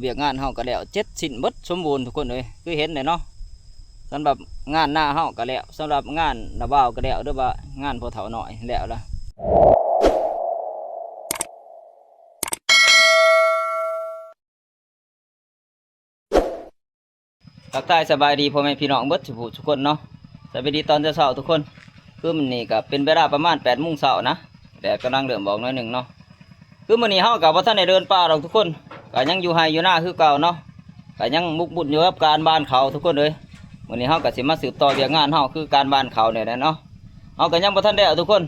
ວຽກງານເຮົາກໍແລ້ວ ເສັດສິ້ນເບິດສົມບູນທຸກຄົນເອີຍ ຄືເຫັນແຫຼະເນາະ. ສຳລັບງານນາເຮົາກໍແລ້ວ ສຳລັບງານນ້າບ່າວກໍແລ້ວ ຫຼືວ່າງານພໍ່ເຖົ້ານ້ອຍແລ້ວລະ. ທັກທາຍສະບາຍດີພໍ່ແມ່ພີ່ນ້ອງເບິດສູ່ຜູ້ສູ່ຄົນເນາະ. ສະບາຍດີຕອນເຊົ້າໆທຸກຄົນ. ຄືມື້ນີ້ກໍເປັນເວລາປະມານແປດໂມງເຊົ້ານະ ແດດກຳລັງເລີ່ມອອກໜ້ອຍໜຶ່ງເນາະ. ຄືມື້ນີ້ເຮົາກໍບໍ່ທັນໄດ້ເດີນປ່າດອກທຸກຄົນ ກໍຍັງຢູ່ໄຮ່ຢູ່ນາຄືເກົ່າເນາະ ກໍຍັງໝົກໝຸ່ນຢູ່ກັບການຫວ່ານເຂົ້າທຸກຄົນເອີຍ. ມື້ນີ້ເຮົາກໍຊິມາສືບຕໍ່ວຽກງານເຮົາ ຄືການຫວ່ານເຂົ້ານີ້ແຫຼະເນາະ. ເຮົາກໍຍັງບໍ່ທັນແລ້ວທຸກຄົນ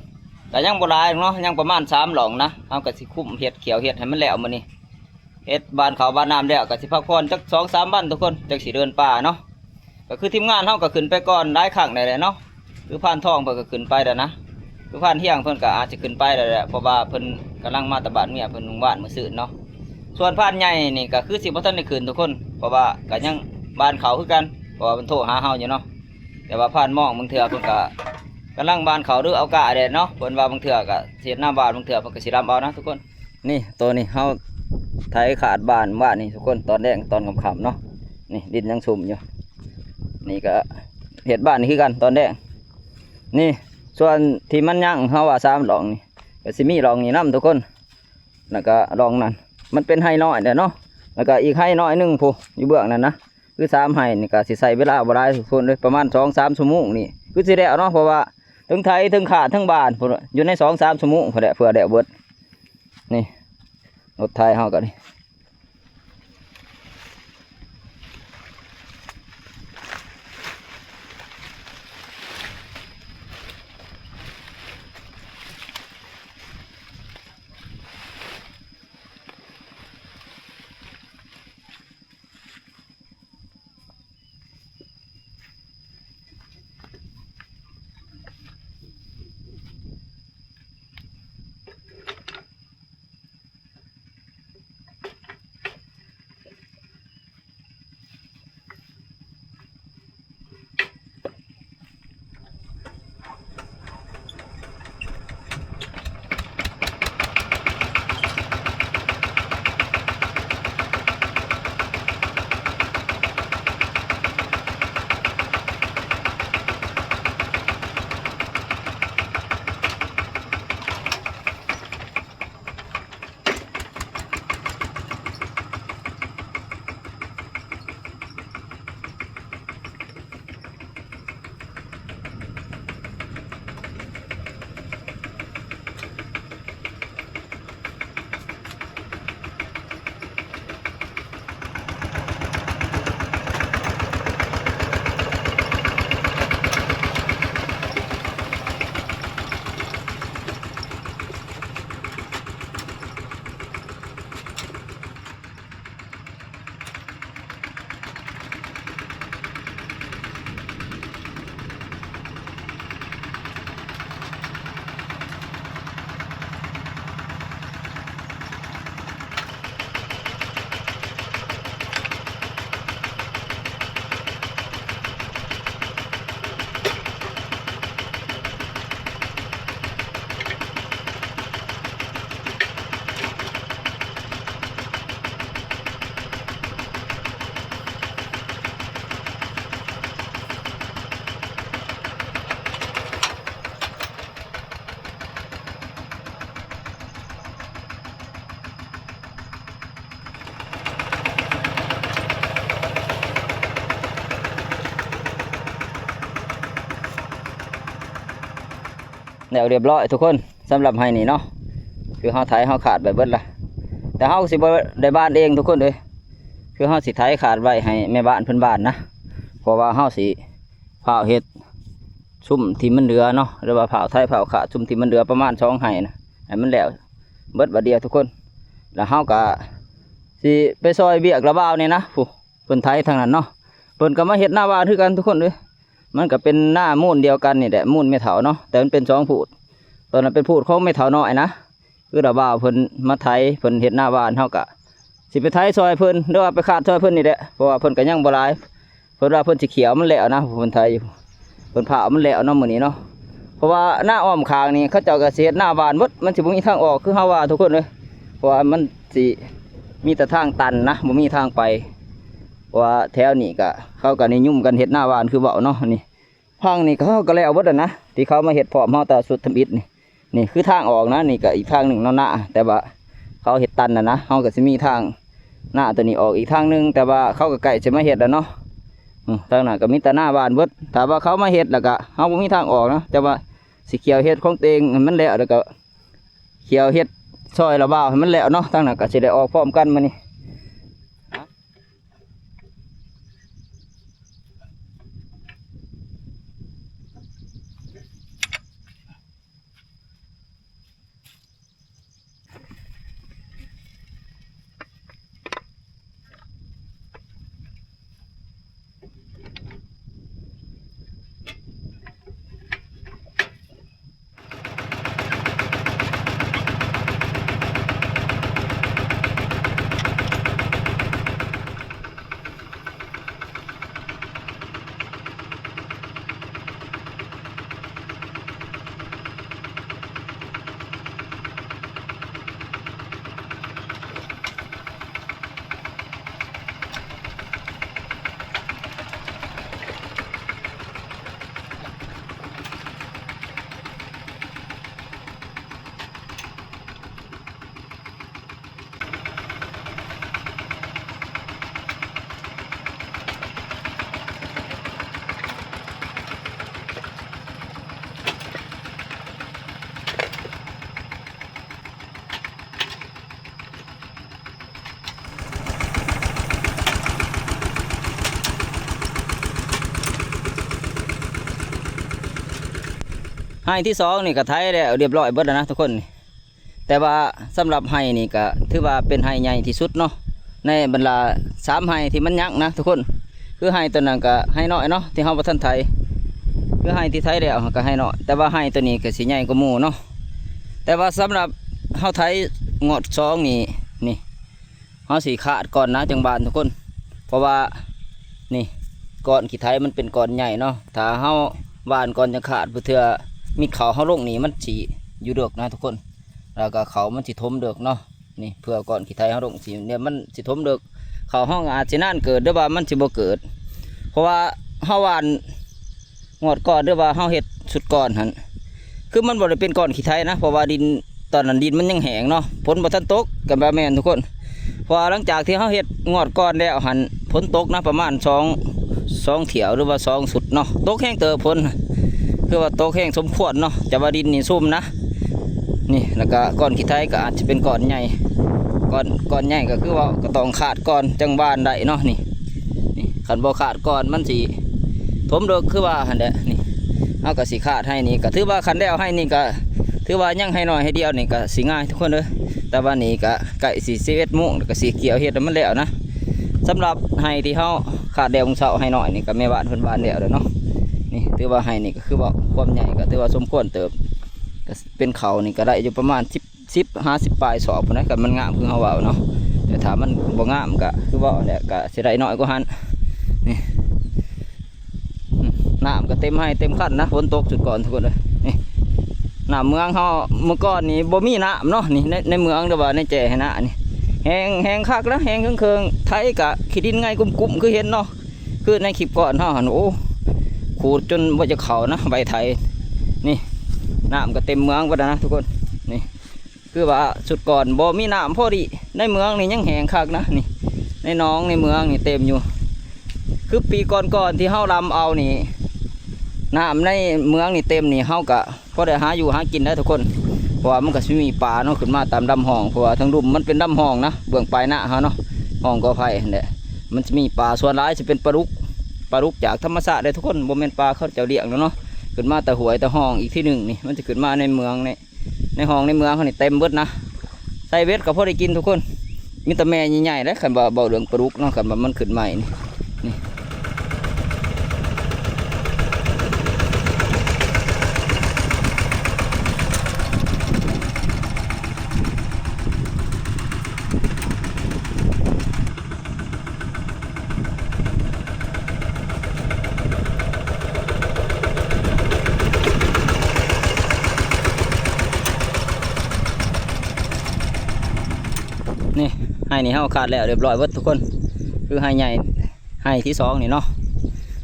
ກໍຍັງບໍ່ຫຼາຍເນາະ ຍັງປະມານສາມຫຼ້ອງນະ. ເຮົາກໍຊິຄຸມເຮັດ ຂ້ຽວເຮັດໃຫ້ມັນແລ້ວມື້ນີ້ ເຮັດຫວ່ານເຂົ້າຫວ່ານນ້ຳແລ້ວ ກໍຊິພັກຜ່ອນຈັກສອງສາມວັນທຸກຄົນ ຈັ່ງຊິເດີນປ່າເນາະ. ກໍຄືທີມງານເຮົາກໍຂຶ້ນໄປກ່ອນຫຼາຍຄັ້ງແລ້ວແຫຼະເນາະ. ຄືພານທອງເພິ່ນກໍຂຶ້ນໄປແລ້ວນະ ຄືພານຮຽງເພິ່ນກໍອາດຈະຂຶ້ນໄປແລ້ວແຫຼະ ເພາະວ່າເພິ່ນກຳລັງມາແຕ່ບ້ານເມຍເພິ່ນຫວ່ານມື້ຊືນເນາະ. ສ່ວນພານໃຫຍ່ນີ້ກໍຄືຊິບໍ່ທັນໄດ້ຂຶ້ນທຸກຄົນ ເພາະວ່າກໍຍັງຫວ່ານເຂົ້າຄືກັນ ເພາະວ່າເພິ່ນໂທຫາເຮົາຢູ່ເນາະ. ແຕ່ວ່າພານມອງບາງເທື່ອເພິ່ນກໍກຳລັງຫວ່ານເຂົ້າ ຫຼືເອົາກ້າແດ່ເນາະ ເພິ່ນວ່າບາງເທື່ອກໍຊິເຮັດນາຫວ່ານ ບາງເທື່ອເພິ່ນກໍຊິລຳເອົານະທຸກຄົນ. ນີ້ ໂຕນີ້ເຮົາໄຖຂາດບ້ານວານນີ້ທຸກຄົນ ຕອນແລງຕອນຄ່ຳໆເນາະ. ນີ້ດິນຍັງຊຸ່ມຢູ່ ນີ້ກໍເຮັດບ້ານນີ້ຄືກັນຕອນແລງ. ນີ້ ສ່ວນທີ່ມັນຍັງ ເຮົາວ່າສາມຫຼ້ອງນີ້ ກໍຊິມີຫຼ້ອງນີ້ນຳທຸກຄົນ ແລ້ວກໍຫຼ້ອງນັ້ນ ມັນເປັນໄຮ່ນ້ອຍແຫຼະເນາະ ແລ້ວກໍອີກໄຮ່ນ້ອຍໜຶ່ງພຸ້ນ ຢູ່ເບື້ອງນັ້ນນະ. ຄືສາມໄຮ່ນີ້ກໍຊິໃຊ້ເວລາບໍ່ຫຼາຍທຸກຄົນເອີຍ ປະມານສອງສາມຊົ່ວໂມງນີ້ຄືຊິແລ້ວເນາະ ເພາະວ່າ ເທິງໄຖເທິງຂາດເທິງຫວ່ານພຸ້ນ ຢູ່ໃນສອງສາມຊົ່ວໂມງພຸ້ນແຫຼະ ເພື່ອແລ້ວເບິດ. ນີ້ ລົດໄຖເຮົາກໍນີ້ ແລ້ວຮຽບຮ້ອຍທຸກຄົນ ສຳລັບໄຮ່ນີ້ເນາະ ຄືເຮົາໄຖເຮົາຂາດໄປເບິດລະ ແຕ່ເຮົາກໍຊິບໍ່ໄດ້ຫວ່ານເອງທຸກຄົນເອີຍ ຄືເຮົາຊິໄຖຂາດໄວ້ໃຫ້ແມ່ບ້ານເພິ່ນຫວ່ານນະ ເພາະວ່າເຮົາຊິຟ້າວເຮັດຊຸມທີ່ມັນເຫຼືອເນາະ ຫຼືວ່າຟ້າວໄຖຟ້າວຂາດຊຸມທີ່ມັນເຫຼືອປະມານສອງໄຮ່ນະ ໃຫ້ມັນແລ້ວເບິດບາດດຽວທຸກຄົນ ແລ້ວເຮົາກໍຊິໄປຊ່ອຍວຽກລະບ່າວນີ້ນະ ຜູ້ ເພິ່ນໄຖທາງນັ້ນເນາະ ເພິ່ນກໍມາເຮັດນາຫວ່ານຄືກັນທຸກຄົນເອີຍ ມັນກໍເປັນນາມູນດຽວກັນນີ້ແຫຼະ ມູນແມ່ເຖົ້າເນາະ ແຕ່ມັນເປັນສອງພູດ ຕອນນັ້ນເປັນພູດຂອງແມ່ເຖົ້ານ້ອຍນະ ຄືລະບ່າວເພິ່ນມາໄຖ ເພິ່ນເຮັດນາຫວ່ານ ເຮົາກໍຊິໄປໄຖຊ່ອຍເພິ່ນ ຫຼືວ່າໄປຂາດຊ່ອຍເພິ່ນນີ້ແຫຼະ ເພາະວ່າເພິ່ນກໍຍັງບໍ່ຫຼາຍ ເພິ່ນວ່າເພິ່ນຊິຂ້ຽວມັນແລ້ວນະ ເພິ່ນໄຖຢູ່ ເພິ່ນພ້າວມັນແລ້ວເນາະມື້ນີ້ເນາະ ເພາະວ່ານາອ້ອມຂ້າງນີ້ ເຂົາເຈົ້າກໍຊິເຮັດນາຫວ່ານເບິດ ມັນຊິບໍ່ມີທາງອອກ ຄືເຮົາວ່າທຸກຄົນເອີຍ ເພາະວ່າມັນຊິ ມີແຕ່ທາງຕັນນະ ບໍ່ມີທາງໄປ ເພາະວ່າແຖວນີ້ກະ ເຂົາກະນິຍົມກັນເຮັດນາຫວ່ານຄືເວົ້າເນາະ. ນີ້ ພັງນີ້ເຂົາກະແລ້ວເບິດແລ້ວນະ ທີ່ເຂົາມາເຮັດພ້ອມເຮົາແຕ່ຊຸດທຳອິດນີ້. ນີ້ຄືທາງອອກນະ ນີ້ກະອີກທາງໜຶ່ງເນາະນະ ແຕ່ວ່າເຂົາເຮັດຕັນແລ້ວນະ ເຮົາກະຊິມີທາງນາໂຕນີ້ອອກອີກທາງໜຶ່ງ ແຕ່ວ່າເຂົາກະໃກ້ຊິມາເຮັດແລ້ວເນາະ. ອື ທາງນັ້ນກະມີແຕ່ນາຫວ່ານເບິດ ຖ້າວ່າເຂົາມາເຮັດແລ້ວກະ ເຮົາບໍ່ມີທາງອອກນະ ແຕ່ວ່າຊິຂຽວເຮັດຂອງຕົວເອງໃຫ້ມັນແລ້ວ ແລ້ວກະ ຂຽວເຮັດຊອຍລະບ່າວໃຫ້ມັນແລ້ວເນາະ. ທາງນັ້ນກະຊິໄດ້ອອກພ້ອມກັນມື້ນີ້. ໄຮ່ທີສອງນີ້ກະໄຖແລ້ວຮຽບຮ້ອຍເບິດແລ້ວນະທຸກຄົນ. ແຕ່ວ່າສຳລັບໄຮ່ນີ້ກະຖືວ່າເປັນໄຮ່ໃຫຍ່ທີ່ສຸດເນາະ ໃນບັນດາສາມໄຮ່ທີ່ມັນຍັງນະທຸກຄົນ. ຄືໄຮ່ໂຕນັ້ນກະໄຮ່ນ້ອຍເນາະ ທີ່ເຮົາບໍ່ທັນໄຖ ຄືໄຮ່ທີ່ໄຖແລ້ວກະໄຮ່ນ້ອຍ ແຕ່ວ່າໄຮ່ໂຕນີ້ກະຊິໃຫຍ່ກວ່າໝູ່ເນາະ. ແຕ່ວ່າສຳລັບເຮົາໄຖງວດສອງນີ້ ນີ້ ເຮົາຊິຄາດກ່ອນນະຈັ່ງຫວ່ານທຸກຄົນ ເພາະວ່ານີ້ ກ້ອນຂີ້ໄຖມັນເປັນກ້ອນໃຫຍ່ເນາະ ຖ້າເຮົາຫວ່ານກ່ອນຈັ່ງຄາດ ເພື່ອເທື່ອມີເຂົ້າເຮົາລົງນີ້ມັນຊິຢູ່ເດິກນະທຸກຄົນ ແລ້ວກະເຂົ້າມັນຊິຖົມເດິກເນາະ. ນີ້ ເພື່ອກ້ອນຂີ້ໄຖເຮົາລົງຊິ ນີ້ມັນຊິຖົມເດິກ ເຂົ້າເຮົາອາດຊິນານເກີດ ຫຼືວ່າມັນຊິບໍ່ເກີດ ເພາະວ່າເຮົາຫວ່ານ ງວດກ່ອນ ຫຼືວ່າເຮົາເຮັດຊຸດກ່ອນຫັ້ນ ຄືມັນບໍ່ໄດ້ເປັນກ້ອນຂີ້ໄຖນະ ເພາະວ່າດິນ ຕອນນັ້ນດິນມັນຍັງແຫ້ງເນາະ ຝົນບໍ່ທັນຕົກ ກະບໍ່ແມ່ນທຸກຄົນ. ເພາະວ່າຫຼັງຈາກທີ່ເຮົາເຮັດງວດກ່ອນແລ້ວຫັ້ນ ຝົນຕົກນະ ປະມານສອງ ສອງຖ້ຽວ ຫຼືວ່າສອງຊຸດເນາະ ຕົກແຮງເຕີບຝົນ ຄືວ່າຕົກແຮງສົມຄວນເນາະ ແຕ່ວ່າດິນນີ້ຊຸ່ມນະ. ນີ້ ແລ້ວກະກ້ອນຂີ້ໄຖກະອາດຈະເປັນກ້ອນໃຫຍ່ ກ້ອນ ກ້ອນໃຫຍ່ກະຄືວ່າກະຕ້ອງຄາດກ່ອນຈັ່ງຫວ່ານໄດ້ເນາະ. ນີ້ ນີ້ ຄັນບໍ່ຄາດກ່ອນມັນຊິຖົມເດິກຄືວ່າຫັ້ນແຫຼະ. ນີ້ ເຮົາກະຊິຄາດໄຮ່ນີ້ ກະຖືວ່າຄັນແລ້ວໄຮ່ນີ້ກະຖືວ່າຍັງໄຮ່ນ້ອຍໄຮ່ດຽວນີ້ກະຊິງ່າຍທຸກຄົນເດີ. ແຕ່ວ່ານີ້ກະໃກ້ຊິສິບເອັດໂມງ ແລ້ວກະຊິກ່ຽວເຮັດໃຫ້ມັນແລ້ວນະ. ສຳລັບໄຮ່ທີ່ເຮົາຄາດແລ້ວມື້ເຊົ້າ ໄຮ່ນ້ອຍນີ້ກະແມ່ບ້ານເພິ່ນຫວ່ານແລ້ວແລ້ວເນາະ. ນີ້ ຖືວ່າໄຮ່ນີ້ກະຄືວ່າຄວາມໃຫຍ່ກະຖືວ່າສົມຄວນເຕີບ ກະເປັນເຂົ້ານີ້ກະໄດ້ຢູ່ປະມານສິບ ສິບ ຫາສິບປາຍສອບພຸ້ນນະ ຄັນມັນງາມຄືເຮົາເວົ້າເນາະ. ແຕ່ຖ້າມັນບໍ່ງາມກະຄືເວົ້າແຫຼະ ກະຊິໄດ້ນ້ອຍກວ່າຫັ້ນ. ນີ້ ອືມ ນ້ຳກະເຕັມໄຮ່ເຕັມຄັນນະ ຝົນຕົກຊຸດກ່ອນທຸກຄົນເອີຍ. ນີ້ ນ້ຳເມືອງເຮົາ ເມື່ອກ່ອນນີ້ບໍ່ມີນ້ຳເນາະ. ນີ້ ໃນ ໃນເມືອງ ຫຼືວ່າໃນແຈໄຮ່ນານີ້ ແຫ້ງ ແຫ້ງຄັກນະ ແຫ້ງເຄິ່ງໆ ໄຖກະຂີ້ດິນໄງ່ກຸ້ມໆ ຄືເຫັນເນາະ ຄືໃນຄລິບກ່ອນເຮົາຫັ້ນ ໂອ້ ຂູດຈົນບໍ່ຢາກເຂົ້ານະ ໃບໄຖ. ນີ້ ນ້ຳກະເຕັມເມືອງເບິດແລ້ວນະທຸກຄົນ. ນີ້ ຄືວ່າຊຸດກ່ອນບໍ່ມີນ້ຳພໍດີ ໃນເມືອງນີ້ຍັງແຫ້ງຄັກນະ. ນີ້ ໃນໜອງໃນເມືອງນີ້ເຕັມຢູ່ ຄືປີກ່ອນໆທີ່ເຮົາລຳເອົານີ້ ນ້ຳໃນເມືອງນີ້ເຕັມນີ້ ເຮົາກະພໍໄດ້ຫາຢູ່ຫາກິນໄດ້ທຸກຄົນ ເພາະວ່າມັນກະຊິມີປາເນາະ ຂຶ້ນມາຕາມລຳຫ້ອງ ເພາະວ່າທາງລຸ່ມມັນເປັນລຳຫ້ອງນະ ເບື້ອງປາຍນາເຮົາເນາະ ຫ້ອງກໍໄຜ່ຫັ້ນແຫຼະ. ມັນຊິມີປາ ສ່ວນຫຼາຍຊິເປັນປາດຸກ ປາດຸກຈາກທຳມະຊາດເດ້ທຸກຄົນ ບໍ່ແມ່ນປາເຂົາເຈົ້າລ້ຽງແລ້ວເນາະ ຂຶ້ນມາແຕ່ຫ້ວຍແຕ່ຮ່ອງອີກທີໜຶ່ງ. ນີ້ ມັນຈະຂຶ້ນມາໃນເມືອງນີ້ ໃນຮ່ອງໃນເມືອງເຮົານີ້ເຕັມເບິດນະ ໃສ່ເບັດກະພໍໄດ້ກິນທຸກຄົນ ມີແຕ່ແມ່ໃຫຍ່ໆ ແຫຼະ ຄັນວ່າເວົ້າເລື່ອງປາດຸກເນາະ ຄັນວ່າມັນຂຶ້ນໃໝ່ນີ້. ນີ້ ນີ້ ໄຮ ໄຮ່ນີ້ເຮົາຄາດແລ້ວຮຽບຮ້ອຍເບິດທຸກຄົນ ຄືໄຮ່ໃຫຍ່ ໄຮ່ທີສອງນີ້ເນາະ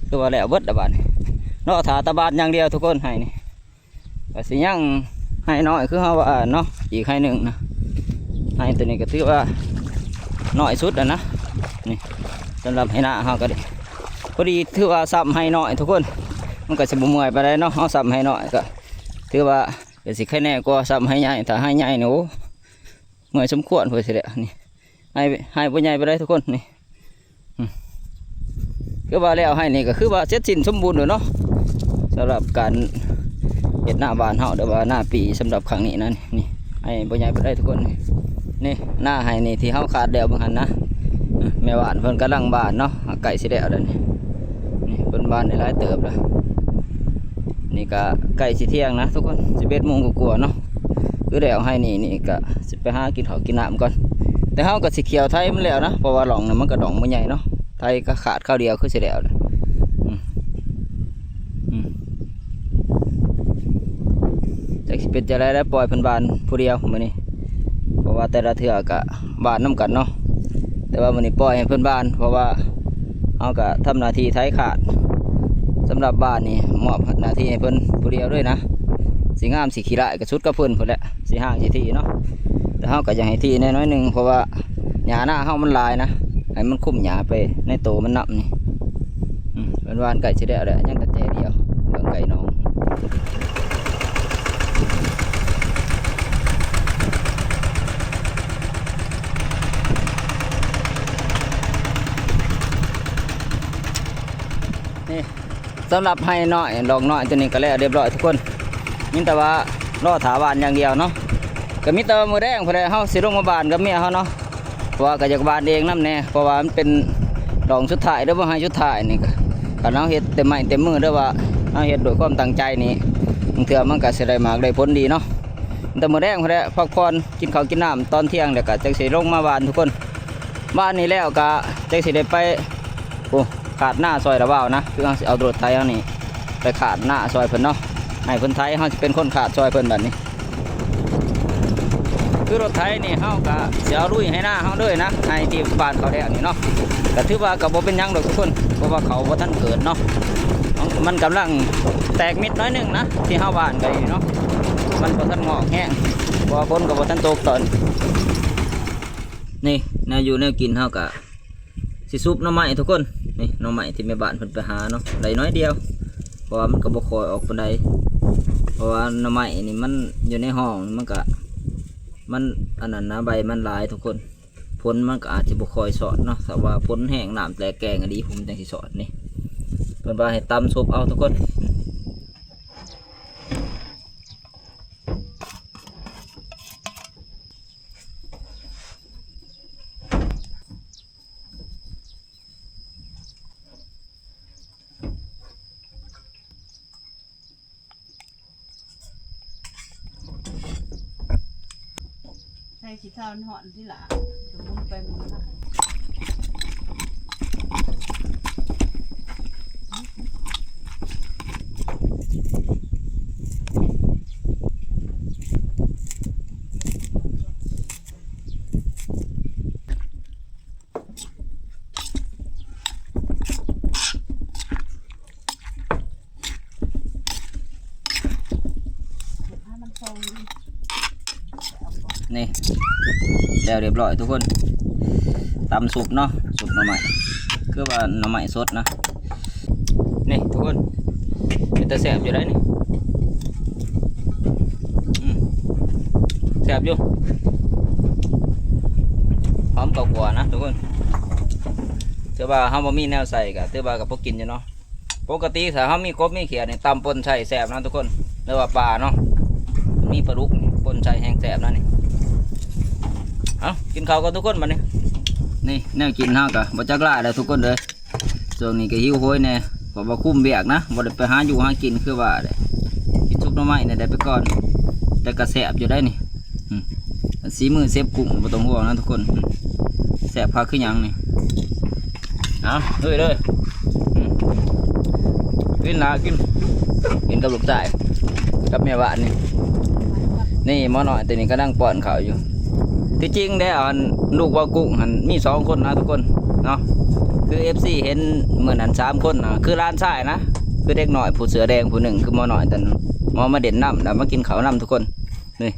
ຄືວ່າແລ້ວເບິດລະບາດນີ້ ລໍຖ້າຕາບານຢ່າງດຽວທຸກຄົນ ໄຮ່ນີ້ ກໍຊິຍັງໄຮ່ນ້ອຍຄືເຮົາວ່າເນາະ ອີກໄຮ່ໜຶ່ງນະ ໄຮ່ໂຕນີ້ກໍຖືວ່ານ້ອຍສຸດແລ້ວນະ ນີ້ ສຳລັບໄຮ່ນາເຮົາກໍດີ ພໍດີຖືວ່າຊ້ຳໄຮ່ນ້ອຍທຸກຄົນ ມັນກໍຊິບໍ່ເມື່ອຍປານໃດເນາະ ເຮົາຊ້ຳໄຮ່ນ້ອຍກໍຖືວ່າ ກໍຊິໄຄແນ່ກວ່າຊ້ຳໄຮ່ໃຫຍ່ ຖ້າໄຮ່ໃຫຍ່ນີ້ ໂອ້ ເມື່ອຍສົມຄວນພຸ້ນຊິແຫຼະ ນີ້ ໄຮ່ ໄຮ່ບໍ່ໃຫຍ່ປານໃດທຸກຄົນ ນີ້ ອືມ ຄືວ່າແລ້ວໄຮ່ນີ້ກໍຄືວ່າເສັດສິ້ນສົມບູນແລ້ວເນາະ ສຳລັບການເຮັດນາບ້ານເຮົາ ຫຼືວ່ານາປີສຳລັບຄັ້ງນີ້ນະ ນີ້ ໄຮ່ບໍ່ໃຫຍ່ປານໃດທຸກຄົນ ນີ້ ນີ້ ນາໄຮ່ນີ້ທີ່ເຮົາຄາດແລ້ວເບິ່ງຫັ້ນນະ ອືມ ແມ່ບ້ານເພິ່ນກຳລັງບາດເນາະ ໃກ້ຊິແລ້ວແລ້ວນີ້ ນີ້ເພິ່ນບາດໄດ້ຫຼາຍເຕີບແລ້ວ ນີ້ກະໃກ້ຊິທ່ຽງນະທຸກຄົນ ສິບເອັດໂມງກວ່າໆເນາະ ຄືແລ້ວໄຮ່ນີ້ ນີ້ກະຊິໄປຫາກິນເຂົ້າກິນນ້ຳກ່ອນ ແຕ່ເຮົາກະຊິຂ້ຽວໄຖມັນແລ້ວນະ ເພາະວ່າຮ່ອງນັ້ນມັນກະຮ່ອງບໍ່ໃຫຍ່ເນາະ ໄຖກະຄາດຄາວດຽວຄືຊິແລ້ວແຫຼະ ອືມ ອືມ ຈັກຊິເປັນຈັ່ງໃດແລ້ວ ປ່ອຍເພິ່ນບາດຜູ້ດຽວມື້ນີ້ ເພາະວ່າແຕ່ລະເທື່ອກະບາດນຳກັນເນາະ ແຕ່ວ່າມື້ນີ້ປ່ອຍໃຫ້ເພິ່ນບາດ ເພາະວ່າເຮົາກະທຳໜ້າທີ່ໄຖຄາດ ສຳລັບບາດນີ້ມອບໜ້າທີ່ໃຫ້ເພິ່ນຜູ້ດຽວເລີຍນະ ຊິງາມຊິຂີ້ຮ້າຍກະສຸດກັບເພິ່ນພຸ້ນແຫຼະ ຊິຮ້າງຊິຖີເນາະ ແຕ່ເຮົາກະຢາກໃຫ້ຖີແດ່ໜ້ອຍໜຶ່ງ ເພາະວ່າຫຍ້ານາເຮົາມັນຫຼາຍນະ ໃຫ້ມັນຄຸມຫຍ້າໄປໃນໂຕມັນນຳນີ້ ອືມ ເພິ່ນຫວ່ານໃກ້ຊິແລ້ວແຫຼະ ຍັງແຕ່ແຈດຽວ ເບິ່ງໄກ່ນ້ອງ ນີ້ ສຳລັບໄຮ່ນ້ອຍ ດອກນ້ອຍໂຕນີ້ກໍແລ້ວຮຽບຮ້ອຍທຸກຄົນ ມີແຕ່ວ່າລໍຖ້າຫວ່ານຢ່າງດຽວເນາະ ກໍມີແຕ່ວ່າມື້ແລງພຸ້ນແຫຼະ ເຮົາຊິລົງມາຫວ່ານກັບເມຍເຮົາເນາະ ເພາະວ່າກໍຢາກຫວ່ານເອງນຳແດ່ ເພາະວ່າມັນເປັນດອກສຸດທ້າຍ ຫຼືວ່າໄຮ່ສຸດທ້າຍນີ້ ຄັນເຮົາເຮັດເຕັມໄມ້ເຕັມມື ຫຼືວ່າເຮົາເຮັດດ້ວຍຄວາມຕັ້ງໃຈນີ້ ບາງເທື່ອມັນກໍຊິໄດ້ໝາກໄດ້ຜົນດີເນາະ ແຕ່ມື້ແລງພຸ້ນແຫຼະ ພັກຜ່ອນ ກິນເຂົ້າກິນນ້ຳຕອນທ່ຽງ ແລ້ວກໍຈັ່ງຊິລົງມາຫວ່ານທຸກຄົນ ຫວ່ານນີ້ແລ້ວກໍຈັ່ງຊິໄດ້ໄປ ໂອ້ ຄາດນາຊ່ອຍລະບ່າວນະ ຄືເຮົາຊິເອົາລົດໄຖເຮົານີ້ໄປຄາດນາຊ່ອຍເພິ່ນເນາະ ໃຫ້ເພິ່ນໄຖ ເຮົາຊິເປັນຄົນຄາດຊ່ອຍເພິ່ນບາດນີ້ ຄືລົດໄຖນີ້ເຮົາກະຊິເອົາລຸຍໄຮ່ນາເຮົາເລີຍນະ ໄຮ່ທີ່ຫວ່ານເຂົ້າແລ້ວນີ້ເນາະ ກະຖືວ່າກະບໍ່ເປັນຫຍັງດອກທຸກຄົນ ເພາະວ່າເຂົ້າບໍ່ທັນເກີດເນາະ ມັນກຳລັງແຕກມິດໜ້ອຍໜຶ່ງນະ ທີ່ເຮົາຫວ່ານກະນີ້ເນາະ ມັນບໍ່ທັນງອກແຮງ ເພາະວ່າຝົນກະບໍ່ທັນຕົກຕອນ ນີ້ແນວຢູ່ແນວກິນເຮົາກະ ຊິຊຸບໜໍ່ໄມ້ທຸກຄົນ ນີ້ໜໍ່ໄມ້ທີ່ແມ່ບ້ານເພິ່ນໄປຫາເນາະ ໄດ້ໜ້ອຍດຽວ ເພາະວ່າມັນກໍບໍ່ຄ່ອຍອອກປານໃດ ເພາະວ່າໜໍ່ໄມ້ນີ້ມັນຢູ່ໃນຮ່ອງ ມັນກະ ມັນອັນນັ້ນນະ ໃບມັນຫຼາຍທຸກຄົນ ຝົນມັນກໍອາດຈະບໍ່ຄ່ອຍຊອດເນາະ ຖ້າວ່າຝົນແຮງ ນ້ຳແຕກແກງອີ່ຫຼີ ພຸ້ນມັນຈັ່ງຊິຊອດນີ້ ເພິ່ນວ່າໃຫ້ຕຳຊຸບເອົາທຸກຄົນ. ໃສ່ຂີ້ເຖ້າມັນຮ້ອນຕິຫຼ້າ ກໍໝູນໄປໝູນມາ. ນີ້ ແລ້ວຮຽບຮ້ອຍທຸກຄົນ ຕຳຊຸບເນາະ ຊຸບໜໍ່ໄມ້ ຄືວ່າໜໍ່ໄມ້ສົດນະ. ນີ້ທຸກຄົນ ເປັນຕາແຊບຢູ່ໄດ໋ນີ້ ອືມ ແຊບຢູ່ ຫອມເຂົ້າຂົ້ວນະທຸກຄົນ ຖືວ່າເຮົາບໍ່ມີແນວໃສ່ກໍຖືວ່າກໍພໍກິນຢູ່ເນາະ. ປົກກະຕິຖ້າເຮົາມີກົບມີຂຽດນີ້ ຕຳປົ່ນໃສ່ແຊບນະທຸກຄົນ ຫຼືວ່າປາເນາະ ມີປາດຸກນີ້ປົ່ນໃສ່ແຮງແຊບນະນີ້. ເອົາ ກິນເຂົ້າກັນທຸກຄົນບັດນີ້. ນີ້ແນວກິນເຮົາກໍບໍ່ຈັກຫຼາຍແລ້ວທຸກຄົນເດີ. ຊ່ວງນີ້ກໍຫິວໂຫຍແດ່ ເພາະວ່າຄຸມວຽກນະ ບໍ່ໄດ້ໄປຫາຢູ່ຫາກິນຄືວ່າແຫຼະ. ກິນຊຸບໜໍ່ໄມ້ນີ້ໄດ້ໄປກ່ອນ ແຕ່ກໍແຊບຢູ່ໄດ໋ນີ້. ອືມ ສີມືເຊຟກຸ້ງບໍ່ຕ້ອງຫ່ວງນະທຸກຄົນ. ອືມ ແຊບຄັກຄືຫຍັງນີ້. ເອົາ ລຸຍເລີຍ. ອືມ ກິນລະກິນ ກິນກັບລູກຊາຍ ກັບແມ່ບ້ານນີ້. ນີ້ໝໍນ້ອຍຕົວນີ້ກຳລັງປ້ອນເຂົ້າຢູ່. ທີ່ຈິງແລ້ວ ອັນ ລູກເວົ້າກຸ້ງຫັ້ນມີສອງຄົນນະທຸກຄົນເນາະ ຄືເອັຟຊີເຫັນມື້ນັ້ນສາມຄົນນະ ຄືຫຼານຊາຍນະ ຄືເດັກນ້ອຍຜູ້ເສື້ອແດງຜູ້ໜຶ່ງ ຄືໝໍນ້ອຍຕອນໝໍມາເດັ່ນນຳ ແລ້ວມາກິນເຂົ້ານຳທຸກຄົນ. ນີ້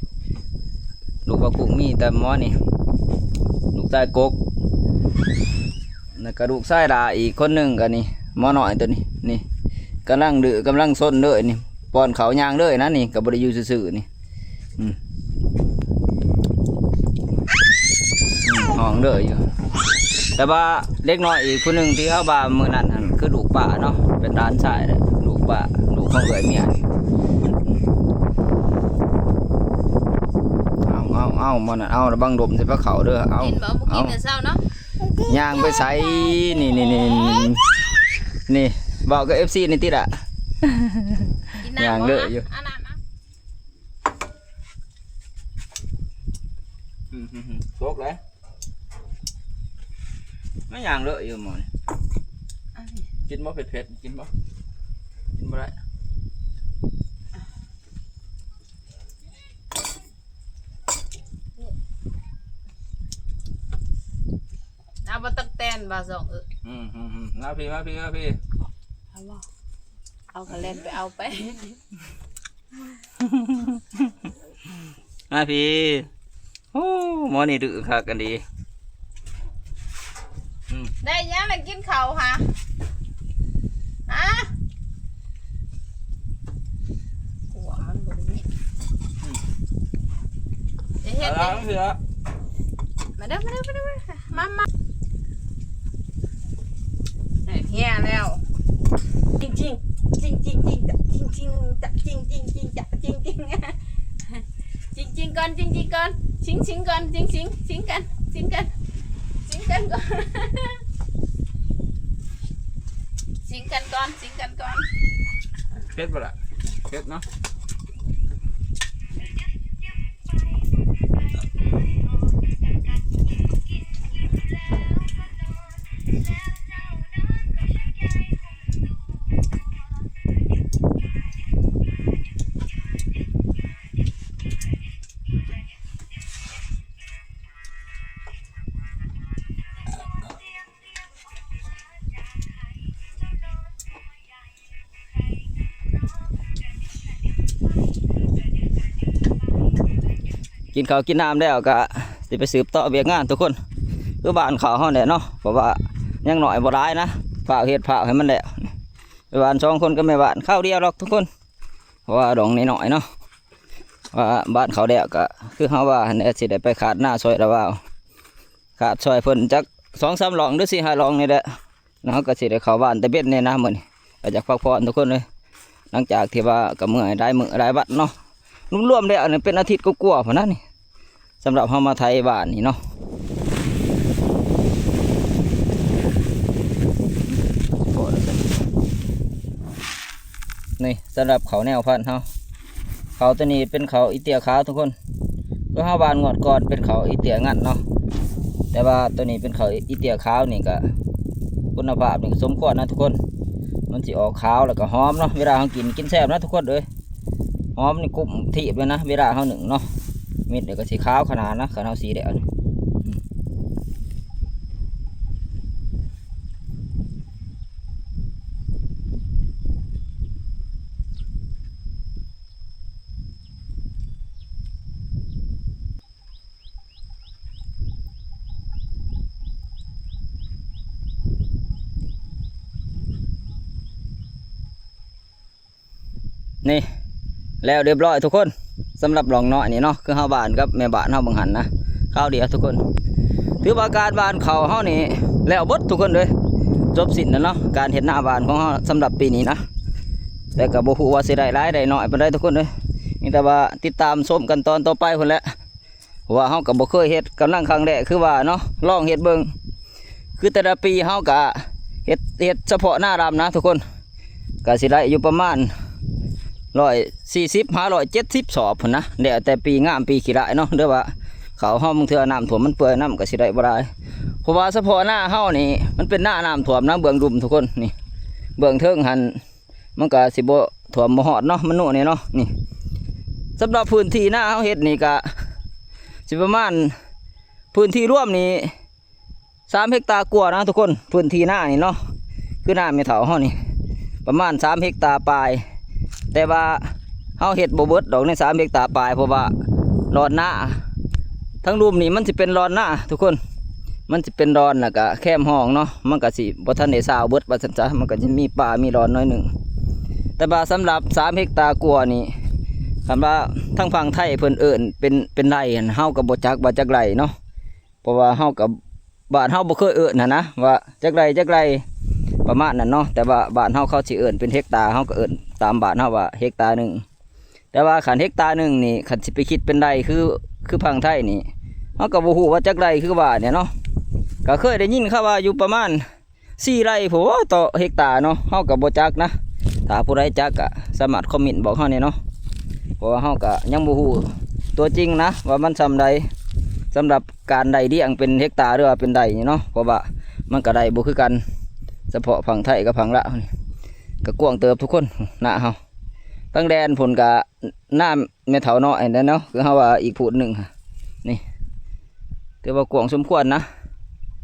ລູກເວົ້າກຸ້ງມີແຕ່ໝໍນີ້ ລູກຊາຍກົກ ແລ້ວກະລູກຊາຍຫຼ້າອີກຄົນໜຶ່ງກະນີ້ ໝໍນ້ອຍໂຕນີ້ ນີ້ ກຳລັງດື້ກຳລັງຊົນເລີຍນີ້ ປ້ອນເຂົ້າຍ່າງເລີຍນະນີ້ ກະບໍ່ໄດ້ຢູ່ຊື່ໆນີ້ ອືມ ອືມ ຮ້ອງເດີຢູ່ ແຕ່ວ່າເດັກນ້ອຍອີກຜູ້ໜຶ່ງທີ່ເຮົາວ່າມື້ນັ້ນຫັ້ນ ຄືລູກປ້າເນາະ ເປັນຫຼານຊາຍເດ້ ລູກປ້າ ລູກຂອງເອື້ອຍເມຍ ເອົາ ເອົາ ເອົາ ໝໍນັ້ນ ເອົາ ລະວັງດົມໃສ່ພາເຂົ້າເດີ ເອົາ ກິນບໍ່? ບໍ່ກິນແຕ່ເຊົ້າເນາະ ຍ່າງໄປໃສ? ນີ້ ນີ້ ນີ້ ນີ້ ເວົ້າກັບເອັຟຊີນີ້ຕິລະ ກິນນ້ຳ ຍ່າງເລີຍຢູ່ ເອົານ້ຳມາ ອືມ ຕົກແລ້ວ ມາຍ່າງເລີຍຢູ່ໝໍນີ້ ກິນບໍ່ເຜັດໆ ກິນບໍ່? ກິນບໍ່ໄດ້ ເອົາບໍ່ຕັກແຕນບໍ່ສອງເອີ ອືມ ອືມ ມາພີ້ ມາພີ້ ມາພີ້ ເອົາບໍ່? ເອົາກະແລ່ນໄປເອົາໄປ ມາພີ້ ໂອ້ ໝໍນີ້ດື້ຄັກອັນດີ ອືມ ໄດ້ຫຍັງລະກິນເຂົ້າຫາ ຫາ ຂົວມັນບໍ່ໄດ້ມີ ອືມ ຈະເຮັດ ມາເດີ ມາເດີ ມາເດີ ມາ ມາ ເອີ ເຮຍແລ້ວ ຈິງຈິງ ຈິງຈິງ ຈິງຈະ ຈິງຈິງຈະ ຈິງຈິງ ຈິງຈະ ຈິງຈິງ ຈິງຈິງກ່ອນ ຈິງຈິງກ່ອນ ຊິງຊິງກ່ອນ ຈິງຊິງ ຊິງກັນ ຊິງກັນ ຊິງກັນກ່ອນ ຊິງກັນກ່ອນ ຊິງກັນກ່ອນ ເຜັດບໍ່ລະ? ເຜັດເນາະ. ກິນເຂົ້າກິນນ້ຳແລ້ວກະຊິໄປສືບຕໍ່ວຽກງານທຸກຄົນ ຄືຫວ່ານເຂົ້າເຮົາແຫຼະເນາະ ເພາະວ່າຍັງໜ້ອຍບໍ່ຫຼາຍນະ ຟ້າວເຮັດຟ້າວໃຫ້ມັນແລ້ວ ໄປຫວ່ານສອງຄົນກັບແມ່ບ້ານ ຄາວດຽວດອກທຸກຄົນ ເພາະວ່າດອງນ້ອຍໆເນາະ ວ່າຫວ່ານເຂົ້າແລ້ວກະຄືເຮົາວ່າຫັ້ນແຫຼະ ຊິໄດ້ໄປຄາດນາຊ່ອຍລະວາວ ຄາດຊ່ອຍເພິ່ນຈັກສອງສາມລ່ອງ ຫຼື ສີ່ຫ້າລ່ອງນີ້ແຫຼະ ແລ້ວເຮົາກະຊິໄດ້ເຂົ້າບ້ານແຕ່ເວັນແດ່ນະມື້ນີ້ ກະຢາກພັກຜ່ອນທຸກຄົນເອີຍ ຫຼັງຈາກທີ່ວ່າກະເມື່ອຍຫຼາຍມື້ຫຼາຍວັນເນາະ ລວມໆແລ້ວນີ້ເປັນອາທິດກວ່າໆພຸ້ນນະນີ້ ສຳລັບເຮົາມາໄຖບ້ານນີ້ເນາະ ນີ້ສຳລັບເຂົ້າແນວພັນເຮົາ ເຂົ້າໂຕນີ້ເປັນເຂົ້າອີເຕ້ຍຂາວທຸກຄົນ ຄືເຮົາຫວ່ານງວດກ່ອນເປັນເຂົ້າອີເຕ້ຍງັດເນາະ ແຕ່ວ່າໂຕນີ້ເປັນເຂົ້າອີເຕ້ຍຂາວນີ້ກະຄຸນນະພາບນີ້ກະສົມຄວນນະທຸກຄົນ ມັນຊິອອກຂາວແລ້ວກະຫອມເນາະ ເວລາເຮົາກິນ ກິນແຊບນະທຸກຄົນເອີຍ ຫອມນີ້ກຸ້ມທີບເລີຍນະ ເວລາເຮົາໜຶ້ງເນາະ ເມັດນີ້ກະຊິຂາວຂະໜາດນະ ຄັນເຮົາສີແລ້ວນີ້ ນີ້ ແລ້ວຮຽບຮ້ອຍທຸກຄົນ ສຳລັບລ່ອງນ້ອຍນີ້ເນາະ ຄືເຮົາຫວ່ານກັບແມ່ບ້ານເຮົາເບິ່ງຫັ້ນນະ ຄາວດຽວທຸກຄົນ ຖືວ່າການຫວ່ານເຂົ້າເຮົານີ້ແລ້ວເບິດທຸກຄົນເອີຍ ຈົບສິ້ນແລ້ວເນາະ ການເຮັດນາຫວ່ານຂອງເຮົາສຳລັບປີນີ້ນະ ແຕ່ກະບໍ່ຮູ້ວ່າຊິໄດ້ຫຼາຍໄດ້ໜ້ອຍປານໃດທຸກຄົນເອີຍ ມີແຕ່ວ່າຕິດຕາມຊົມກັນຕອນຕໍ່ໄປພຸ້ນແຫຼະ ເພາະວ່າເຮົາກະບໍ່ເຄີຍເຮັດ ກຳລັງຄັ້ງແລກຄືວ່າເນາະ ລອງເຮັດເບິ່ງ ຄືແຕ່ລະປີເຮົາກະເຮັດ ເຮັດສະເພາະນາດຳນະທຸກຄົນ ກະຊິໄດ້ຢູ່ປະມານຮ້ອຍສີ່ສິບຫາຮ້ອຍເຈັດສິບສອບພຸ້ນນະ ແລ້ວແຕ່ປີງາມປີຂີ້ຮ້າຍເນາະ ຫຼືວ່າເຂົ້າເຮົາບາງເທື່ອນ້ຳຖ້ວມມັນເປື່ອຍນຳ ກະຊິໄດ້ບໍ່ຫຼາຍ ເພາະວ່າສະເພາະນາເຮົານີ້ມັນເປັນນານ້ຳຖ້ວມນະ ເບື້ອງລຸ່ມທຸກຄົນ ນີ້ ເບື້ອງເທິງຫັ້ນ ມັນກະຊິບໍ່ຖ້ວມບໍ່ຮອດເນາະ ມັນໂນະນີ້ເນາະ ນີ້ ສຳລັບພື້ນທີ່ນາເຮົາເຮັດນີ້ກະຊິປະມານ ພື້ນທີ່ລວມນີ້ສາມເຮັກຕາກວ່ານະທຸກຄົນ ພື້ນທີ່ນານີ້ເນາະ ຄືນາແມ່ເຖົ້າເຮົານີ້ ປະມານສາມເຮັກຕາປາຍ ແຕ່ວ່າເຮົາເຮັດບໍ່ເບິດດອກໃນສາມເຮັກຕາປາຍ ເພາະວ່າລອນນາ ທັງລຸ່ມນີ້ມັນຊິເປັນລອນນາທຸກຄົນ ມັນຊິເປັນລອນ ແລ້ວກະແຄມຮ່ອງເນາະ ມັນກະຊິບໍ່ທັນໄດ້ຊາວເບິດວ່າຊັ້ນຊະ ມັນກະຈະມີປ່າມີລອນໜ້ອຍໜຶ່ງ ແຕ່ວ່າສຳລັບສາມເຮັກຕາກວ່ານີ້ ຄັນວ່າທາງຝັ່ງໄທເພິ່ນເອີ້ນເປັນ ເປັນໄຮ່ຫັ້ນ ເຮົາກໍບໍ່ຈັກວ່າຈັກໄຮ່ເນາະ ເພາະວ່າເຮົາກໍ ບ້ານເຮົາບໍ່ເຄີຍເອີ້ນຫັ້ນນະ ວ່າຈັກໄຮ່ ຈັກໄຮ່ ປະມານນັ້ນເນາະ ແຕ່ວ່າບ້ານເຮົາເຂົາຊິເອີ້ນເປັນເຮັກຕາ ເຮົາກໍເອີ້ນຕາມບ້ານເຮົາວ່າເຮັກຕາໜຶ່ງ ແຕ່ວ່າຄັນເຮັກຕາໜຶ່ງນີ້ ຄັນຊິໄປຄິດເປັນໄຮ່ ຄື ຄືຝັ່ງໄທນີ້ ເຮົາກໍບໍ່ຮູ້ວ່າຈັກໄຮ່ ຄືວ່ານີ້ເນາະ ກໍເຄີຍໄດ້ຍິນເຂົາວ່າຢູ່ປະມານ ສີ່ໄຮ່ພຸ້ນຕໍ່ເຮັກຕາເນາະ ເຮົາກໍບໍ່ຈັກນະ ຖ້າຜູ້ໃດຈັກກໍສາມາດຄອມເມັນບອກເຮົາແດ່ເນາະ ເພາະວ່າເຮົາກໍຍັງບໍ່ຮູ້ຕົວຈິງນະ ວ່າມັນສ່ຳໃດ ສຳລັບການໄດ້ລ້ຽງເປັນເຮັກຕາ ຫຼືວ່າເປັນໄຮ່ນີ້ເນາະ ເພາະວ່າມັນກໍໄດ້ບໍ່ຄືກັນ ສະເພາະຝັ່ງໄທກັບຝັ່ງລາວນີ້ ກໍກວ້າງເຕີບທຸກຄົນ ນາເຮົາ ທາງແດນພຸ້ນກະ ນາແມ່ເຖົ້ານ້ອຍຫັ້ນແຫຼະເນາະ ຄືເຮົາວ່າອີກພູດໜຶ່ງຫັ້ນ ນີ້ ຖືວ່າກວ້າງສົມຄວນນະ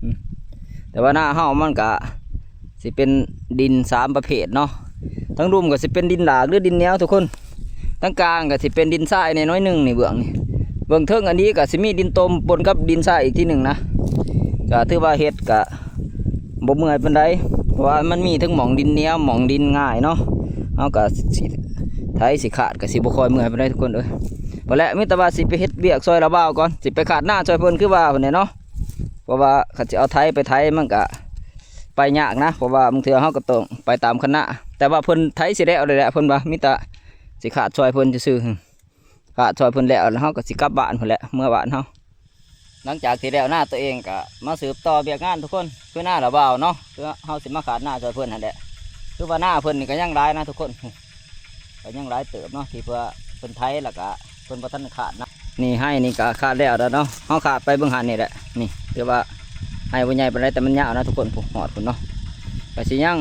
ອືມ ແຕ່ວ່ານາເຮົາມັນກະຊິເປັນດິນສາມປະເພດເນາະ ທາງລຸ່ມກະຊິເປັນດິນຫຼາກ ຫຼື ດິນໜຽວທຸກຄົນ ທາງກາງກະຊິເປັນດິນຊາຍແດ່ໜ້ອຍໜຶ່ງນີ້ ເບື້ອງນີ້ ເບື້ອງເທິງອັນນີ້ກະຊິມີດິນຕົມປົນກັບດິນຊາຍອີກທີໜຶ່ງນະ ກະຖືວ່າເຮັດກະ ບໍ່ເມື່ອຍປານໃດ ເພາະວ່າມັນມີທັງໝ່ອງດິນໜຽວ ໝ່ອງດິນງ່າຍເນາະ ເຮົາກໍຊິ ໄຖຊິຄາດກໍຊິບໍ່ຄ່ອຍເມື່ອຍປານໃດທຸກຄົນເອີຍ ພຸ້ນແຫຼະ ມີແຕ່ວ່າຊິໄປເຮັດວຽກຊ່ອຍລາວບ່າວກ່ອນ ຊິໄປຄາດນາຊ່ອຍເພິ່ນຄືວ່າພຸ້ນແຫຼະເນາະ ເພາະວ່າຄັນຊິເອົາໄຖໄປໄຖມັນກໍໄປຍາກນະ ເພາະວ່າບາງເທື່ອເຮົາກໍຕ້ອງໄປຕາມຄັນນາ ແຕ່ວ່າເພິ່ນໄຖຊິແລ້ວແລ້ວແຫຼະ ເພິ່ນວ່າມີແຕ່ຊິຄາດຊ່ອຍເພິ່ນຊື່ໆ ກະຊ່ອຍເພິ່ນແລ້ວ ແລ້ວເຮົາກໍຊິກັບບ້ານພຸ້ນແຫຼະ ເມືອບ້ານເຮົາ ຫຼັງຈາກທີ່ແລ້ວນາຕົວເອງກະມາສືບຕໍ່ວຽກງານທຸກຄົນ ຄືນາລາວບ່າວເນາະ ຄືເຮົາຊິມາຄາດນາຊ່ອຍເພິ່ນຫັ້ນແຫຼະ ຄືວ່ານາເພິ່ນນີ້ກໍຍັງຫຼາຍນະທຸກຄົນ ກໍຍັງຫຼາຍເຕີບເນາະ ທີ່ເພື່ອເພິ່ນໄຖ ແລ້ວກະເພິ່ນບໍ່ທັນຄາດນະ ນີ້ໄຮ່ນີ້ກະຄາດແລ້ວແລ້ວເນາະ ເຮົາຄາດໄປເບິ່ງຫັ້ນນີ້ແຫຼະ ນີ້ຖືວ່າໄຮ່ບໍ່ໃຫຍ່ປານໃດ ແຕ່ມັນຍາວນະທຸກຄົນ ພຸ້ນຮອດພຸ້ນເນາະ ກໍຊິຍັງ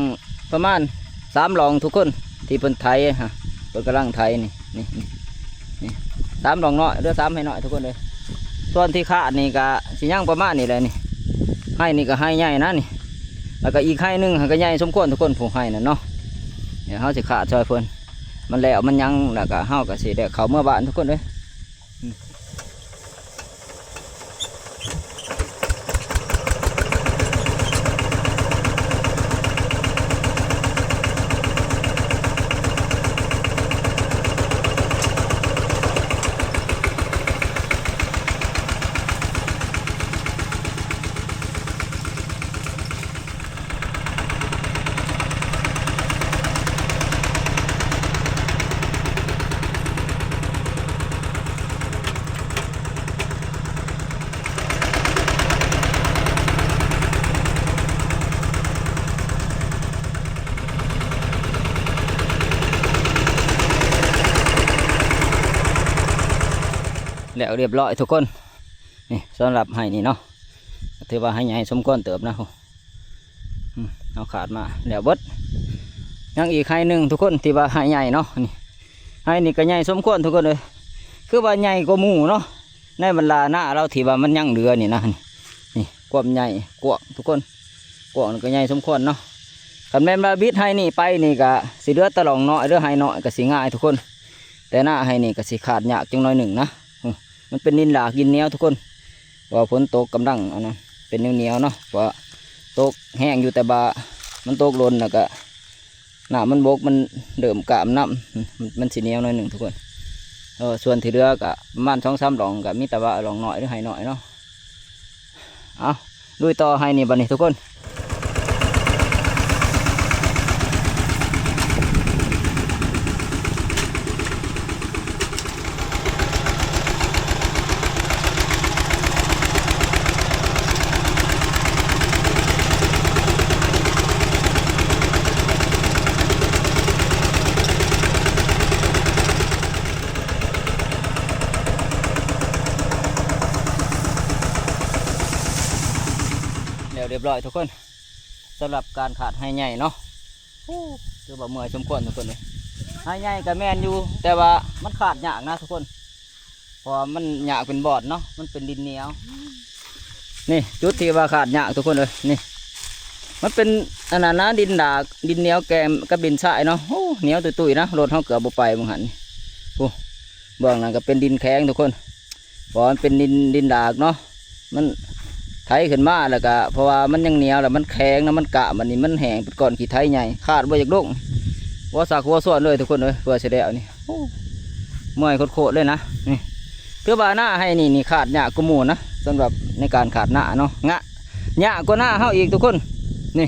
ປະມານສາມຮ່ອງທຸກຄົນ ທີ່ເພິ່ນໄຖຫັ້ນ ເພິ່ນກຳລັງໄຖນີ້ ນີ້ ນີ້ ນີ້ ສາມຮ່ອງນ້ອຍ ເຫຼືອສາມໄຮ່ນ້ອຍທຸກຄົນເອີຍ ສ່ວນທີ່ຄາດນີ້ກະຊິຍັງປະມານນີ້ແຫຼະນີ້ ໄຮ່ນີ້ກະໄຮ່ໃຫຍ່ນະນີ້ ແລ້ວກະອີກໄຮ່ໜຶ່ງຫັ້ນກະໃຫຍ່ສົມຄວນທຸກຄົນ ຜູ້ໄຮ່ນັ້ນເນາະ ດຽວເຮົາຊິຄາດຊ່ອຍເພິ່ນ ມັນແລ້ວມັນຫຍັງ ແລ້ວກະເຮົາກະຊິໄດ້ເຂົ້າເມືອບ້ານທຸກຄົນເອີຍ. ແລ້ວຮຽບຮ້ອຍທຸກຄົນ ນີ້ສຳລັບໄຮ່ນີ້ເນາະ ຖືວ່າໄຮ່ໃຫຍ່ສົມຄວນເຕີບນະ ອືມ ເຮົາຄາດມາແລ້ວເບິດ ຍັງອີກໄຮ່ໜຶ່ງທຸກຄົນ ທີ່ວ່າໄຮ່ໃຫຍ່ເນາະ ນີ້ ໄຮ່ນີ້ກໍໃຫຍ່ສົມຄວນທຸກຄົນເອີຍ ຄືວ່າໃຫຍ່ກວ່າໝູ່ເນາະ ໃນບັນດານາລາວທີ່ວ່າມັນຍັງເຫຼືອນີ້ນະ ນີ້ ນີ້ຄວາມໃຫຍ່ກວ້າງທຸກຄົນ ກວ້າງແລ້ວກໍໃຫຍ່ສົມຄວນເນາະ ຄັນແມ່ນວ່າບິດໄຮ່ນີ້ໄປນີ້ກໍຊິເຫຼືອແຕ່ຮ່ອງນ້ອຍ ເຫຼືອໄຮ່ນ້ອຍກໍຊິງ່າຍທຸກຄົນ ແຕ່ນາໄຮ່ນີ້ກໍຊິຄາດຍາກຈັກໜ້ອຍໜຶ່ງນະ ອື ມັນເປັນດິນຫຼາກດິນໜຽວທຸກຄົນ ເພາະວ່າຝົນຕົກກຳລັງອັນນັ້ນ ເປັນໜຽວໆເນາະ ເພາະວ່າຕົກແຮງຢູ່ ແຕ່ວ່າມັນຕົກດົນ ແລ້ວກະນ້ຳມັນບົກ ມັນເລີ່ມກາມນ້ຳ ມັນຊິໜຽວໜ້ອຍໜຶ່ງທຸກຄົນ ເອີ ສ່ວນທີ່ເຫຼືອກະປະມານສອງສາມຮ່ອງ ກະມີແຕ່ວ່າຮ່ອງນ້ອຍ ຫຼື ໄຮ່ນ້ອຍເນາະ ເອົາ ລຸຍຕໍ່ໄຮ່ນີ້ບັດນີ້ທຸກຄົນ. ແລ້ວຮຽບຮ້ອຍທຸກຄົນ ສຳລັບການຄາດໄຮ່ໃຫຍ່ເນາະ ໂອ້ ຖືວ່າເມື່ອຍສົມຄວນທຸກຄົນເອີຍ ໄຮ່ໃຫຍ່ກໍແມ່ນຢູ່ ແຕ່ວ່າມັນຄາດຍາກນະທຸກຄົນ ເພາະວ່າມັນຍາກເປັນບ່ອນເນາະ ມັນເປັນດິນໜຽວ ນີ້ຈຸດທີ່ວ່າຂາດຍາກທຸກຄົນເອີຍ ນີ້ ມັນເປັນອັນນັ້ນນະ ດິນດາກ ດິນໜຽວແກ່ມກັບດິນຊາຍເນາະ. ໂອ້ ໜຽວຕຸ້ຍໆນະ ລົດເຮົາເກືອບບໍ່ໄປມື້ຫັ້ນນີ້. ໂອ້ ເບື້ອງນັ້ນກໍເປັນດິນແຂງທຸກຄົນ ເພາະວ່າມັນເປັນດິນ ດິນດາກເນາະ. ມັນໄຖຂຶ້ນມາແລ້ວກໍ ເພາະວ່າມັນຍັງໜຽວ ແລ້ວມັນແຂງນະ ມັນກະ ບັດນີ້ມັນແຫ້ງເປັນກ້ອນຂີ້ໄຖໃຫຍ່ ຄາດບໍ່ຢາກລົງ ຫົວສັກຫົວສ່ວນເລີຍທຸກຄົນເອີຍ ເພື່ອຊິແລ້ວນີ້. ໂອ້ ເມື່ອຍໂຄດໆເລີຍນະ. ນີ້ ຖືວ່ານາໄຮ່ນີ້ນີ້ຂາດຍາກກວ່າໝູ່ນະ ສຳລັບໃນການຂາດນາເນາະ ງະ ຍາກກວ່ານາເຮົາອີກທຸກຄົນ. ນີ້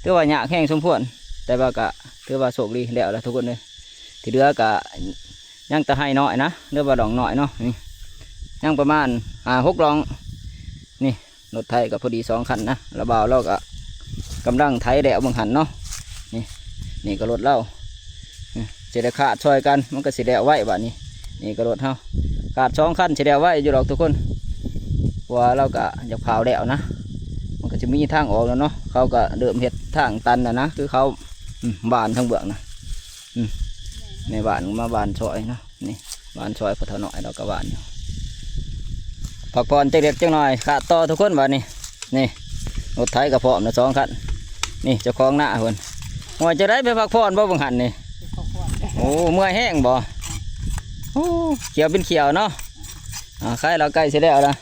ຖືວ່າຍາກແຮງສົມຄວນ ແຕ່ວ່າກະຖືວ່າໂຊກດີແລ້ວລະທຸກຄົນເອີຍ. ທີ່ເຫຼືອກະຍັງແຕ່ໄຮ່ນ້ອຍນະ ຫຼືວ່າດອງນ້ອຍເນາະ. ນີ້ ຍັງປະມານຫ້າຫົກດອງ. ນີ້ ລົດໄຖກໍພໍດີສອງຄັນນະ ລະບ່າວລາວກໍກຳລັງໄຖແລ້ວເບິ່ງຫັ້ນເນາະ. ນີ້ ນີ້ກໍລົດລາວ ຊິໄດ້ຄາດຊ່ອຍກັນ ມັນກໍຊິແລ້ວໄວບາດນີ້. ນີ້ກໍລົດເຮົາ ຄາດສອງຄັນຊິແລ້ວໄວຢູ່ດອກທຸກຄົນ ເພາະວ່າລາວກໍຢາກຟ້າວແລ້ວນະ. ມັນກໍຊິມີທາງອອກແລ້ວເນາະ ເຂົາກໍເລີ່ມເຮັດທາງຕັນແລ້ວນະ ຄືເຂົາ ອືມ ຫວ່ານທາງເບື້ອງນະ. ອືມ ໃນຫວ່ານມາຫວ່ານຊ່ອຍເນາະ. ນີ້ຫວ່ານຊ່ອຍພໍ່ເຖົ້ານ້ອຍ ລາວກໍຫວ່ານຢູ່ ພັກຜ່ອນຈັກເລັກຈັກໜ້ອຍ ຄາດຕໍ່ທຸກຄົນບາດນີ້. ນີ້ ລົດໄຖກໍພ້ອມແລ້ວສອງຄັນ. ນີ້ເຈົ້າຂອງນາເພິ່ນ ໂອ້ຍ ຈັ່ງໃດ ໄປພັກຜ່ອນບໍ່ເບິ່ງຫັ້ນນີ້? ໂອ້ ເມື່ອຍແຮງບໍ່? ໂອ້ ຂຽວເປັນຂຽວເນາະ. ອ່າ ໄຄລາວໃກ້ຊິແລ້ວລະ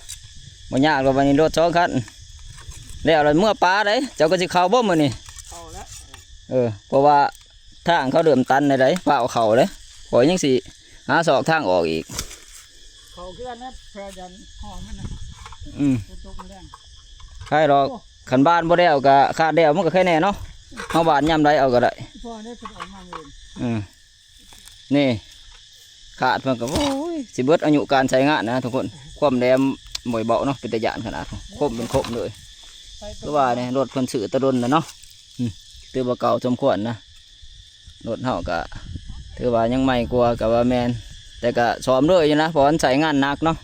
ບໍ່ຍາກດອກ ບາດນີ້ລົດສອງຄັນແລ້ວລະ ເມືອປ່າເດ້. ເຈົ້າກໍຊິເຂົ້າບໍ່ມື້ນີ້? ເຂົ້າແລ້ວ ເອີ ເພາະວ່າ ທາງເຂົາເລີ່ມຕັນແລ້ວໃດ໋ ຟ້າວເຂົ້າເດ້ ຂ້ອຍຍັງຊິຫາຊອກທາງອອກອີກ. ເຂົາຄືກັນນະ ເພື່ອຢັນຫ້ອງມັນນະ. ອືມ ຝົນຕົກມາແລງ ໃຄດອກ. ໂອ້ ຄັນບານບໍ່ແລ້ວກະຄາດແລ້ວ ມັນກໍແຄ່ແນ່ເນາະ ເຮົາບານຍາມໃດເອົາກໍໄດ້. ພໍ່ເດ້ເພິ່ນອອກມາເອງ. ອືມ ນີ້ ຄາດເພິ່ນກໍ ໂອ້ຍ ຊິເບິດອາຍຸການໃຊ້ງານນະທຸກຄົນ. ຄວາມແຫຼມບໍ່ເບົາເນາະ ເປັນຕາຢ້ານຂະໜາດ ຄົມເປັນຄົມເລີຍ. ຄືວ່ານີ້ ລົດເພິ່ນຊື້ແຕ່ດົນແລ້ວເນາະ. ອືມ ຖືວ່າເກົ່າສົມຄວນນະ. ລົດເຮົາກະຖືວ່າຍັງໃໝ່ກວ່າກໍວ່າແມ່ນ ແຕ່ກະສ້ອມເລີຍຢູ່ນະ ເພາະມັນໃຊ້ງານໜັກເນາະ.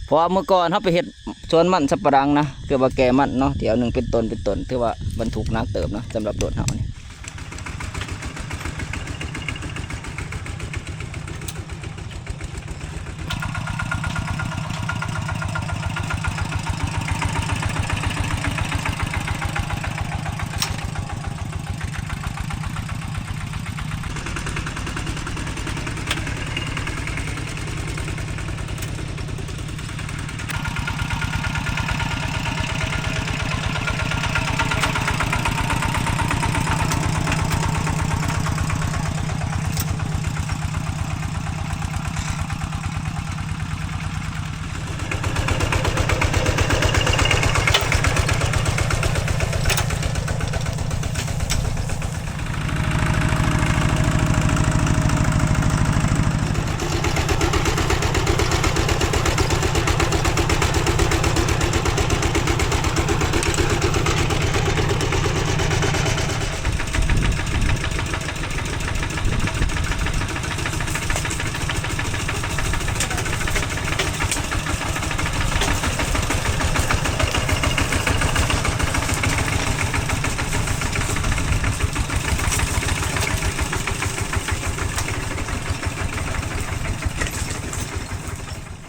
ເພາະວ່າເມື່ອກ່ອນເຮົາໄປເຮັດສວນມັນສຳປະຫຼັງນະ ຄືວ່າແກ່ມັນເນາະ ຖ້ຽວໜຶ່ງເປັນຕົນເປັນຕົນ ຖືວ່າບັນທຸກໜັກເຕີບເນາະ ສຳລັບລົດເຮົານີ້.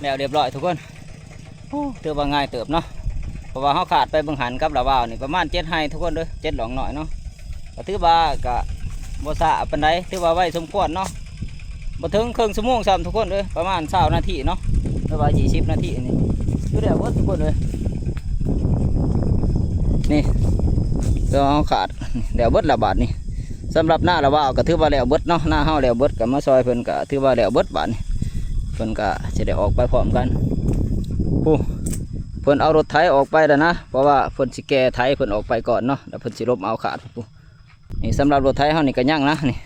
ແລ້ວຮຽບຮ້ອຍທຸກຄົນ. ໂອ້ ຖືວ່າງ່າຍເຕີບເນາະ ເພາະວ່າເຮົາຄາດໄປເບິ່ງຫັ້ນກັບລະວາວນີ້ປະມານເຈັດໄຮ່ທຸກຄົນເດີ ເຈັດດອງນ້ອຍເນາະ. ກໍຖືວ່າກໍບໍ່ຊ້າປານໃດ ຖືວ່າໄວສົມຄວນເນາະ ບໍ່ເຖິງເຄິ່ງຊົ່ວໂມງຊ້ຳທຸກຄົນເດີ ປະມານຊາວນາທີເນາະ ຫຼືວ່າຊາວນາທີນີ້ ຄືແລ້ວເບິດທຸກຄົນເອີຍ. ນີ້ ຕົວເຮົາຄາດແລ້ວເບິດລະບາດນີ້. ສຳລັບນາລະວາວກໍຖືວ່າແລ້ວເບິດເນາະ ນາເຮົາແລ້ວເບິດ ກໍມາຊ່ອຍເພິ່ນກໍຖືວ່າແລ້ວເບິດບາດນີ້. ເພິ່ນກໍຊິໄດ້ອອກໄປພ້ອມກັນ ຜູ້ ເພິ່ນເອົາລົດໄຖອອກໄປແລ້ວນະ ເພາະວ່າເພິ່ນຊິແກ່ໄຖເພິ່ນອອກໄປກ່ອນເນາະ ແລ້ວເພິ່ນຊິລົບເອົາຄາດຜູ້. ນີ້ສຳລັບລົດໄຖເຮົານີ້ກໍຍັງນະນີ້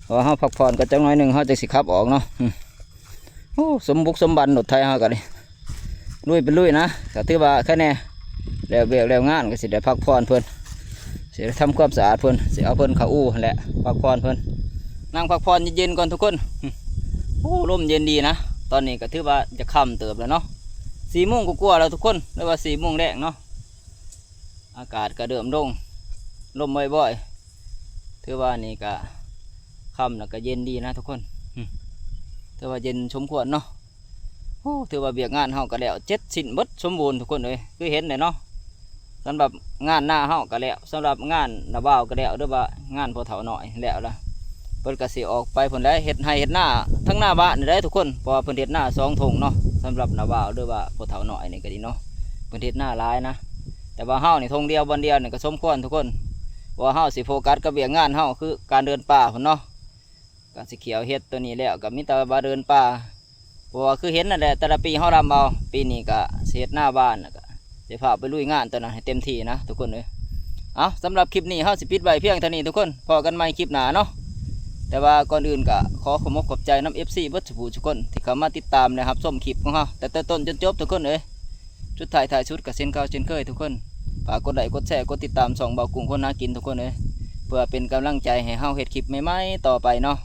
ເພາະວ່າເຮົາພັກຜ່ອນກ່ອນຈັກໜ້ອຍໜຶ່ງ ເຮົາຈັ່ງຊິຂັບອອກເນາະ. ອືມ ໂອ້ ສົມບຸກສົມບັນລົດໄຖເຮົາກໍນີ້ ລຸຍເປັນລຸຍນະ ກໍຖືວ່າຄະແນນແລ້ວວຽກແລ້ວງານ ກໍຊິໄດ້ພັກຜ່ອນເພິ່ນ ຊິໄດ້ທຳຄວາມສະອາດເພິ່ນ ຊິເອົາເພິ່ນເຂົ້າອູ່ຫັ້ນແຫຼະ ພັກຜ່ອນເພິ່ນ ນັ່ງພັກຜ່ອນເຢັນໆກ່ອນທຸກຄົນ. ໂອ້ ລົມເຢັນດີນະ ຕອນນີ້ກໍຖືວ່າຈະຄ່ຳເຕີບແລ້ວເນາະ ສີ່ໂມງກວ່າໆແລ້ວທຸກຄົນ ຫຼືວ່າສີ່ໂມງແລງເນາະ. ອາກາດກໍເລີ່ມລົງ ລົມບ່ອຍໆ ຖືວ່ານີ້ກໍຄ່ຳແລ້ວກໍເຢັນດີນະທຸກຄົນ. ອືມ ຖືວ່າເຢັນສົມຄວນເນາະ ໂອ້ ຖືວ່າວຽກງານເຮົາກໍແລ້ວເສັດສິ້ນເບິດສົມບູນທຸກຄົນເອີຍ ຄືເຫັນແຫຼະເນາະ. ສຳລັບງານນາເຮົາກໍແລ້ວ ສຳລັບງານນ້າບ່າວກໍແລ້ວ ຫຼືວ່າງານພໍ່ເຖົ້ານ້ອຍແລ້ວລະ ເພິ່ນກໍຊິອອກໄປພຸ້ນແຫຼະ ເຮັດໄຮ່ເຮັດນາທັງໜ້າບ້ານນີ້ແຫຼະທຸກຄົນ ເພາະວ່າເພິ່ນເຮັດນາສອງທົ່ງເນາະ. ສຳລັບນ້າບ່າວ ຫຼືວ່າພໍ່ເຖົ້ານ້ອຍນີ້ກໍດີເນາະ ເພິ່ນເຮັດນາຫຼາຍນະ ແຕ່ວ່າເຮົານີ້ທົ່ງດຽວບ່ອນດຽວນີ້ກໍສົມຄວນທຸກຄົນ ເພາະວ່າເຮົາຊິໂຟກັສກັບວຽກງານເຮົາ ຄືການເດີນປ່າພຸ້ນເນາະ. ກໍຊິຂຽວເຮັດໂຕນີ້ແລ້ວ ກໍມີແຕ່ວ່າເດີນປ່າ ເພາະວ່າຄືເຫັນນັ້ນແຫຼະ ແຕ່ລະປີເຮົາດຳເອົາ ປີນີ້ກໍຊິເຮັດນາບ້ານ ແລ້ວກໍຊິພາໄປລຸຍງານໂຕນັ້ນໃຫ້ເຕັມທີ່ນະທຸກຄົນເອີຍ. ເອົາ ສຳລັບຄລິບນີ້ເຮົາຊິປິດໄວ້ພຽງເທົ່ານີ້ທຸກຄົນ ພໍ້ກັນໃໝ່ຄລິບໜ້າເນາະ. ແຕ່ວ່າກ່ອນອື່ນກໍຂໍຂອບອົກຂອບໃຈນຳເອັຟຊີເບິດສູ່ຜູ້ສູ່ຄົນ ທີ່ເຂົ້າມາຕິດຕາມ ແລະ ຮັບຊົມຄລິບຂອງເຮົາ ແຕ່ຕົ້ນຈົນຈົບທຸກຄົນເອີຍ. ສຸດທ້າຍທ້າຍສຸດກໍເຊັ່ນເກົ່າເຊັ່ນເຄີຍທຸກຄົນ ຝາກກົດໄລກ໌ ກົດແຊ ກົດຕິດຕາມຊ່ອງບ່າວກຸ້ງຄົນຫາກິນທຸກຄົນເອີຍ ເພື່ອເປັນກຳລັງໃຈໃຫ້ເຮົາເຮັດຄລິບໃໝ່ໆຕໍ່ໄປເນາະ.